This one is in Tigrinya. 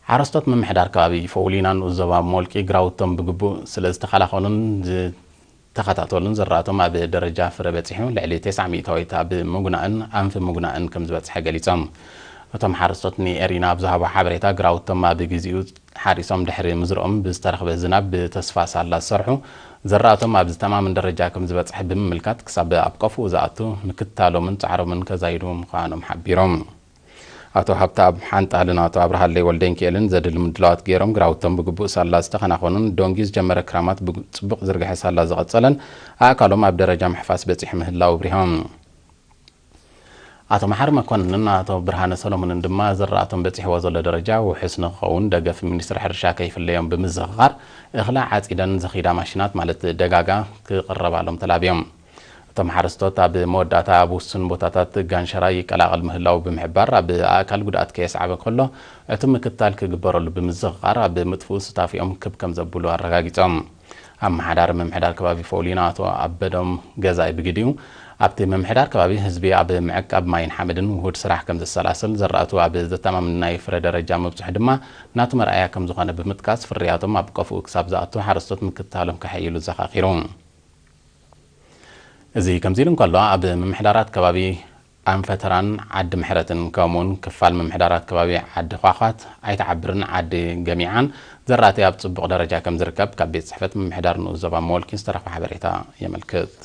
ሓረስቶት ምምሕዳር ከባቢ ፈውሊና ንኡስ ዞባ ሞልቂ ግራውቶም ብግቡእ ስለ ዝተኸላኸሉን ዝተኸታተሉን ዝራእቶም ኣብ ደረጃ ፍረ በጺሑ ልዕሊ ተስዓ ሚእታዊት ኣብ ምጉናእን ኣንፊ ምጉናእን ከም ዝበጽሐ ገሊጾም። እቶም ሓረስቶት ንኤሪና ኣብ ዝሃቦ ሓበሬታ ግራውቶም ኣብ ግዚኡ ሓሪሶም ድሕሪ ምዝርኦም ብዝተረኽበ ዝናብ ብተስፋ ሳላ ዝሰርሑ ዝራእቶም ኣብ ዝተማምን ደረጃ ከም ዝበጽሐ ብምምልካት ክሳብ ኣብ ቀፍኡ ዝኣቱ ምክታሎምን ጻዕሮምን ከዛይዱ ምዃኖም ሓቢሮም። ኣቶ ሃብተኣብ ሓንጣልን ኣቶ ኣብርሃለይ ወልደንኪኤልን ዘድሊ ምድላዋት ገይሮም ግራውቶም ብግቡእ ሳላ ዝተኸናኸኑን ዶንጊ ዝጀመረ ክራማት ብጽቡቕ ዝርግሐ ሳላ ዝቐጸለን ኣእካሎም ኣብ ደረጃ ምሕፋስ በጺሑ ምህላው ኣብሪሆም። ኣቶ መሓሪ መኮንንን ኣቶ ብርሃነ ሰሎሞንን ድማ ዝራእቶም በጺሕዎ ዘሎ ደረጃ ውሑስ ንክኸውን ደገፍ ሚኒስትሪ ሕርሻ ከይፍለዮም ብምዝኽኻር እኽሊ ዓጺደን ዘኺዳ ማሽናት ማለት ደጋጋ ክቕረባሎም ተላብዮም። እቶም ሓረስቶት ኣብ መወዳእታ ኣብ ውሱን ቦታታት ጋንሸራ ይቀላቐል ምህላው ብምሕባር ኣብ ኣእካል ጉድኣት ከየስዓበ ከሎ ዕቱብ ምክትታል ክግበረሉ ብምዝኽኻር ኣብ ምጥፍኡ ስታፊኦም ክብ ከም ዘብሉ ኣረጋጊጾም። ኣመሓዳሪ ምምሕዳር ከባቢ ፈውሊና ኣቶ ኣበዶም ገዛኢ ብግዲኡ ኣብቲ ምምሕዳር ከባቢ ህዝቢ ኣብ ምዕቃብ ማይን ሓመድን ውሁድ ስራሕ ከም ዘሰላስል ዝራእቱ ኣብ ዘተማምን ናይ ፍረ ደረጃ ምብጽሑ ድማ ናቱ መርኣያ ከም ዝኾነ ብምጥቃስ ፍርያቶም ኣብ ቀፍኡ ክሳብ ዝኣቱ ሓረስቶት ምክትታሎም ከሐይሉ ዘኻኺሩ። እዚ ከምዚ ኢሉ እንከሎ ኣብ ምምሕዳራት ከባቢ ኣንፈተራን ዓዲ ምሕረትን ከምኡውን ክፋል ምምሕዳራት ከባቢ ዓዲ ኳኳት ኣይተዓብርን ዓዲ ገሚዓን ዘራእቲ ኣብ ጽቡቕ ደረጃ ከም ዝርከብ ካብ ቤት ጽሕፈት ምምሕዳር ንኡስ ዞባ ሞልኪ ዝተረኽበ ሓበሬታ የመልክት።